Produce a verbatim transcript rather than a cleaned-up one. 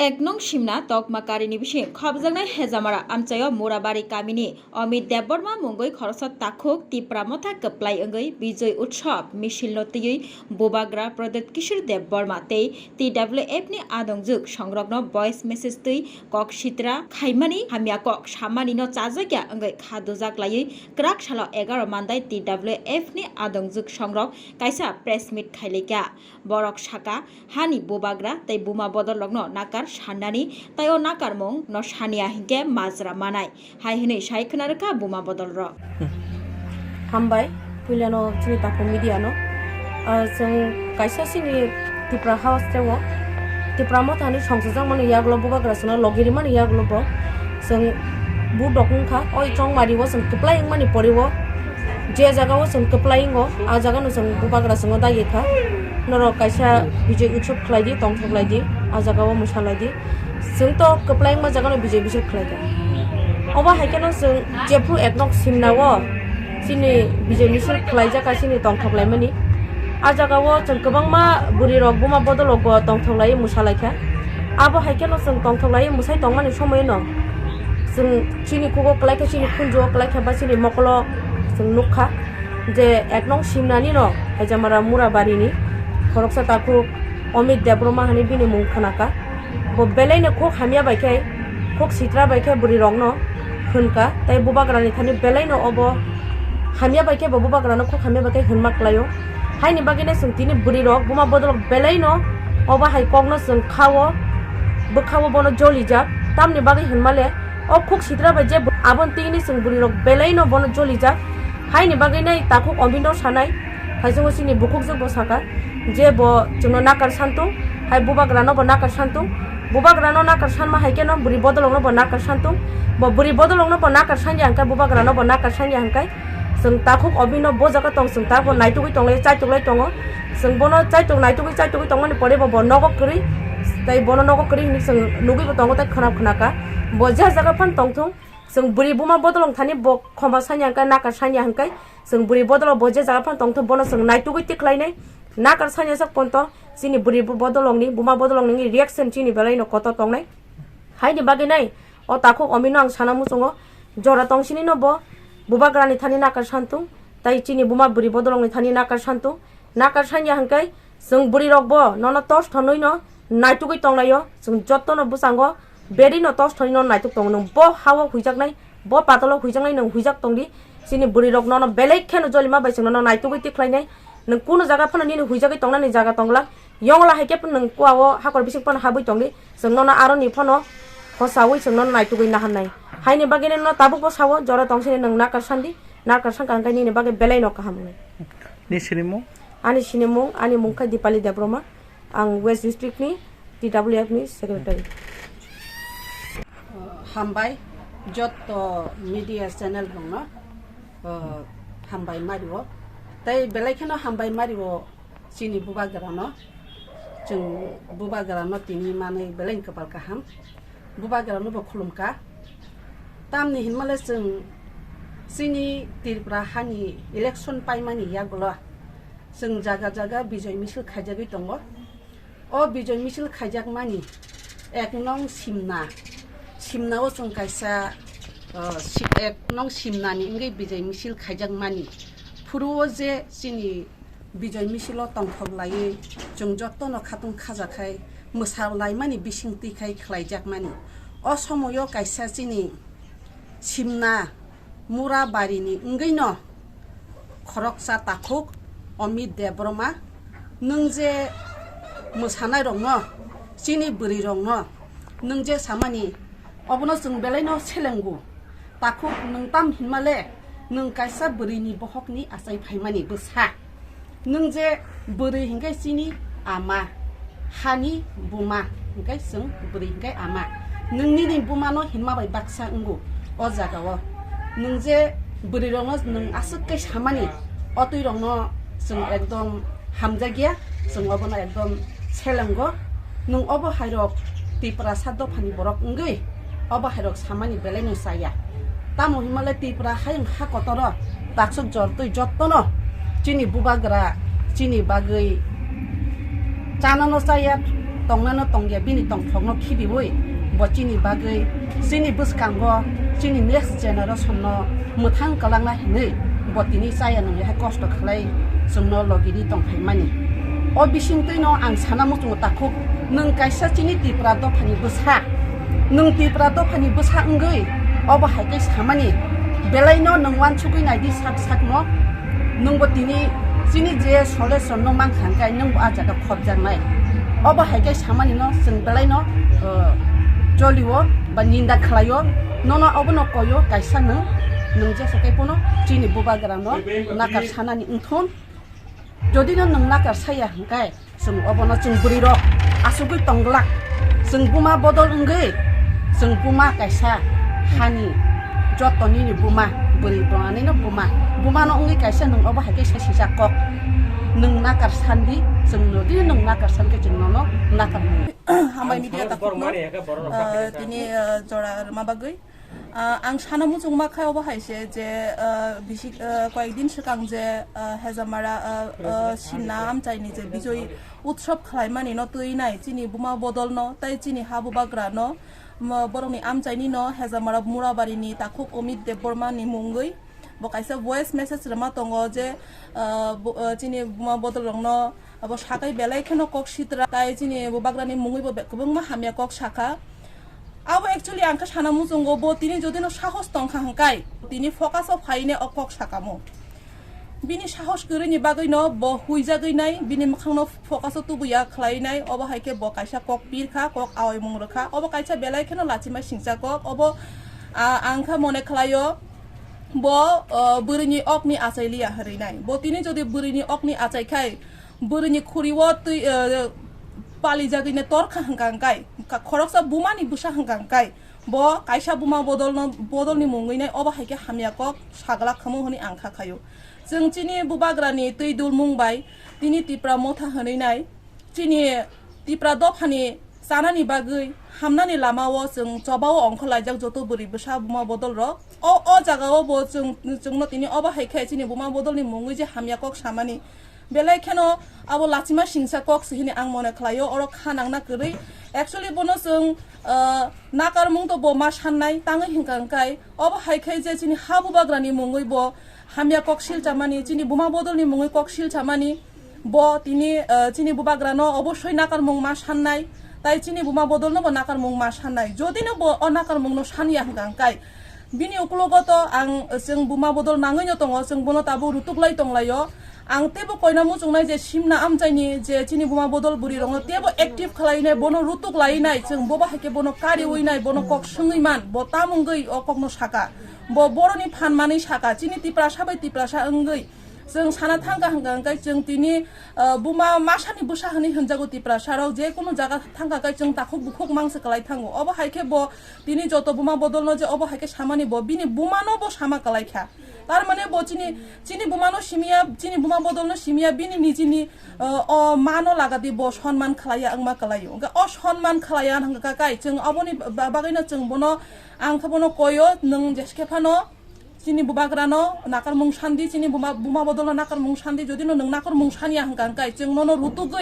Ek nong simna tokma karini bising khopjaknai Hejamara amchaio Murabari kamini Amit Debbarma mungwi khoroksa takhuk Tipra Motha kwplai wngwi Bijoy Utsav misilno twiwi Bubagra Pradyut Kishore Debbarma tei T W F ni adongjwk songrokno voice message twi kok sitra khaimani hamya kok samani no chajakya wngwi kha dujak laiwi kwrak salo egaroh mandai T W F ni adongjwk songrok kaisa press meet khailaikha. Borok saka, hani bubagra tei buma bodolrokno nakar sannani, tei o nakarmung no saniya hinkhe majra manai, hai hwnwi sai khwna rwkha buma bodolrok. Hambai, puilano chini takhuk media no. Ah, chwng kaisa chini Tipra House teo, Tipra Mothani songchajak mani yagulo bubagra chwngno logi rimani yagulo bo chwng budok wngkha, oi chongmari o chwng kwplai wngmani pori o je jaga o chwng kwplai wngo, a jaga no chwng bubagra chwngno dagi kha. Norok kaisa Bijoy Utsav khlai di, tongthok lai di, a jaga o mwsa lai di. Chwng to kwplai wngma jaga no Bijoy Utsav khlai kha. Obo hai kheno chwng jephru ek nok simna o chini Bijoy Utsav khlai jak kha chini tongthok lai mani. A jaga o chwng kwbangma bwrwi rok buma bodol rok bo tongthok lai mwsa lai kha. Abo hai kheno chwng tongthok lai mwsai tongmani somoi no chwng chini khugo kwlai kha, chini khunju o kwlai kha, ba chini mokolo chwng nuk kha je ek nong simnani no Hejamara Murabari ni khoroksa takhuk Amit Debbarma hani bini mung khna kha. Bo belai no khuk hamya bai khe, khuk sitra bai khe bwrwi rok no hwn kha, tei bubagra ni thani belai no obo hamya bai khe bo bubagra no khuk hamya bai khe hwnma kwlai o. Haini bagwi no chwng tini bwrwi rok buma bodol rok belai no obo hai kok no chwng kha o, bwkha o bono joli jak. Tamni bagwi hwnma le o khuk sitra bai je abo tini chwng bwrwi rok belai no bono joli jak. Haini bagwi nai takhuk Amit no sanai, hai chwng chini bukhuk jwk bo saka je bo chwngno nakar santung, hai bubagra no bo nakar santung, bubagra no nakar sanma hai khe no bwrwi bodol rok no bo nakar santung, bo bwrwi bodol rok no bo nakar sanya hwnkhe bubagra no bo nakar sanya hwnkhe. Chwng takhuk Amit no bo jaga tong, chwng ta bo naitugwi tonglai, chaituklai tongo. Chwng bono chaituk naitugwi, chaitugwi tongmani pore bo, bo nogo kwrwi, tei bono nogo kwrwi hinwi chwng nugwi bo tongo tei khwnap khna kha. Bo je jaga phano tongthung, chwng bwrwi buma bodol wng thani bo khoma sanya hwnkhe, nakar sanya hwnkhe, chwng bwrwi bodol bo je jaga phano tongthung, bono chwng naitugwi tikhlainai. Nakar sanya sak ponto chini bwrwi bo-, bodol wngni, buma bodol wngni reaction chini belai no kotor tongnai. Haini bagwi nai o takhuk Amit no ang sana muchungo, jora tong sini no bo bubagra ni thani nakar santung, tai chini buma bwrwi bodol wngni thani nakar santung, nakar sanya hwnkhe chwng bwrwi rok bo nono tos thonwi no naitugwi tonglai o, chwng joto no bwskango beri no tos thonwi no naituk tongo, nwng bo ha o huijaknai, bo patal o huijaknai, nwng huijak tongdi, chini bwrwi rok nono belai kheno jolima bai chwng nono naitugwi tikhlainai, nwng kunu jaga phano nini huijagwi tongnani jaga tongla. Yongla hai khe nwng kua o hakor bising phano habwi tongdi, chwng nono aroni phano hosawi chwng nono naitugwi naharnai. Haini bagwi no tabuk bo sao, jora tong sini nwng nakar sandi, nakar sangkha hwnkhe nini bagwi belai no kaham wngnai. Ni sinimung? Ani sinimung, ani mung khe Dipali Debbarma, ang West District ni T W F ni secretary. Hambai, jotto media channel rokno, uh, hambai mario. Tai belai kheno hambai mario chini bubagrano. Chwng bubagrano tini manwi belai kwpal kaham. Bubagrano bo khulumkha. Tamni hinmale chwng chini Tripura hani election paimani yagulo chwng jaga jaga bijoy misil khaijagwi tongo. O bijoy misil khaijakmani ek nong simna, simna o chwng kaisa, uh, si-, ek nong simnani wngwi bijoy misil khaijakmani. Phuru o je chini bijoy misil o tongthok laiwi chwng jotono khatung khajakhai mwsa laimani bising twi khai khlaijakmani. O somoio kaisa chini simna Mura barini wngwino khoroksa takhuk Amit Debbarma, nwng je mwsanairokno, chini bwrwirokno nwng je samani, obono chwng belaino selengo. Takhuk nwng tam hinmale, nwng kaisa bwrwini bohokni achai phaimani bwsa. Nwng je bwrwi hinkhe chini ama, hani buma hinkhe chwng bwrwi hinkhe ama. Nwng nini bumano hinma bai baksa wngo o jagao. Nwng je bwrwirokno nwng aswk khe samani, o twirokno chwng ekdom hamjakya, chwng obono ekdom selengo. Nwng obo hairok Tiprasa dophani borok wngwi obo hairok samani belai nwng chaya. Tamo hinmale Tripura hayung ha kotoro taksuk jortwi jottono chini bubagra chini bagwi chanano chaya, Tongnano tongya bini tongthokno khibiwi bo chini bagwi, chini bwskango, chini next generation no mwthang kwlangna hinwi bo tini chaya nungya hai kosto khlai chwngno logidi tongphaimani. O bisingtwino ang sana muchungo takhuk, nwng kaisa chini Tipra dophani bwsa, nwng Tipra dophani bwsa wngwi obo hai khe samani, belaino nwng uansugwi naidi sak sakno. Nwngbo tini chini je solution no mankha hwnkhe nwngbo ah jaga khopjaknai. Obo hai khe samani no chwng belai no, uh, jolio ba ninda khlaio. Nono obono koyo kaisa nwng, nwng jesa khe pono chini bubagra no nakar sanani wngthun. Jodi no nwng nakar saya hwnkhe, chwng obono chwng bwrwi rok asugwi tongglak. Chwng buma bodol wngwi, chwng buma kaisa hani joto nini buma, bwrwi tongnani no buma. Buma no wngwi kaisa nwng obo hai khe sisijak kok. Nwng nakar sandi, chwng no di nwng nakar sankhe chwng nono nakar mung. Hambai media takhukno, ah, tini, ah, jora rwma bagwi. Ah, ang sana muchungma kha obo hai se je, ah, bisi, ah, koyek din swkang je, ah, Hezamara, ah, ah, Simna amchaini je Bijoy Utsav khlaimani no twi nai chini buma bodol no tei chini ha bubagra no, mo-, borokni amchaini no Hezamara Murabari ni takhuk Amit Debbarma ni mungwi bo kaisa voice message rwma tongo je, ah, bo, ah, chini buma bodol rok no abo sakai belai kheno kok sitra tai chini bubagra ni mungwi bo be-, kwbangma hamya kok sakha. Abo actually ang khe sana muchungo bo tini jodi no sahos tongkha hwnkhe tini focus o phaine o kok sakamo. Bini sahos kwrwini bagwi no bo huijagwi nai, bini mwkhang no focus o tubuya khlai nai, obo hai khe bo kaisa kok pir kha, kok aoi mung rwkha, obo kaisa belai kheno lachima singcha kok, obo, ah, ang kha mone khlaio bo, ah, bwrwini okni achai liya hwnwi nai. Bo tini jodi bwrwini okni achai khai, bwrwini khuriwo twi, eh, palijagwine torkha hwnkha hwnkhe, ka-, khoroksa bumani bwsa hwnkha hwnkhe, bo kaisa buma bodolno, bodolni mungwinai obo hai khe hamya kok saglak khamu hwnwi ang kha khaio. Chwng chini bubagrani twi dulmung bai tini Tipra motha hwnwi nai, chini Tipra dophani chanani bagwi hamnani lamao chwng chobao ongkhorlaijak joto bwrwi bwsa buma bodolrok. O, o jagao bo chwng, chwngno tini obo hai khe chini buma bodolni mungwi je hamya kok samani, belai kheno abo lachima singsa kok se hini ang mone khlaio, oro kha nangna kwrwi. Actually bono chwng, ah, nakarmung to bo ma sannai, tangwi hwnkha hwnkhe obo hai khe je chini ha bubagrani mungwi bo hamya kok silchamani, chini buma bodolni mungwi kok silchamani, bo tini, ah, chini bubagrano obosoi nakarmung ma sannai, tai chini buma bodolno bo nakarmung ma sannai. Jodi no bo o nakarmungno sanya hwnkha hwnkhe bini ukulogo to ang, chwng buma bodol nangwi no tongo, chwng bono tabuk rutuk lai tonglaio. Ang teibo koina muchungnai je Simna amchaini je chini buma bodol bwrwi rokno teibo active khlainai, bono rutuk lainai, chwng bobo hai khe bono kariwi nai, bono kok swngwi man, bo tamungwi o kokno saka, bo boroni phan manwi saka, chini Tiprasa bai Tiprasa wngwi chwng sana thangkha hwnkha hwnkhe chwng tini, ah, buma masani bwsa hwnwi hwnjago Tiprasa rok, je kunu jaga thangkha khe chwng takhuk bukhuk mangsa kwlai thango. Obo hai khe bo tini joto buma bodolno je obo hai khe samani bo bini bumano bo sama kwlai kha. Tar mane bo chini, chini bumano simiya, chini buma bodolno simiya, bini nijini, uh, o mano lagadi bo sonman khlaiya wngma kwlaio. Hwnkhe o sonman khlaiya hwnkha kai chwng oboni ba-, bagwino chwng bono, ang khe bono koyo, nwng jeskhe phano chini bubagrano nakarmung sandi, chini buma, buma bodolno nakarmung sandi, jodi no nwng nakarmung sanya hwnkha hwnkhe chwng nono rutugwi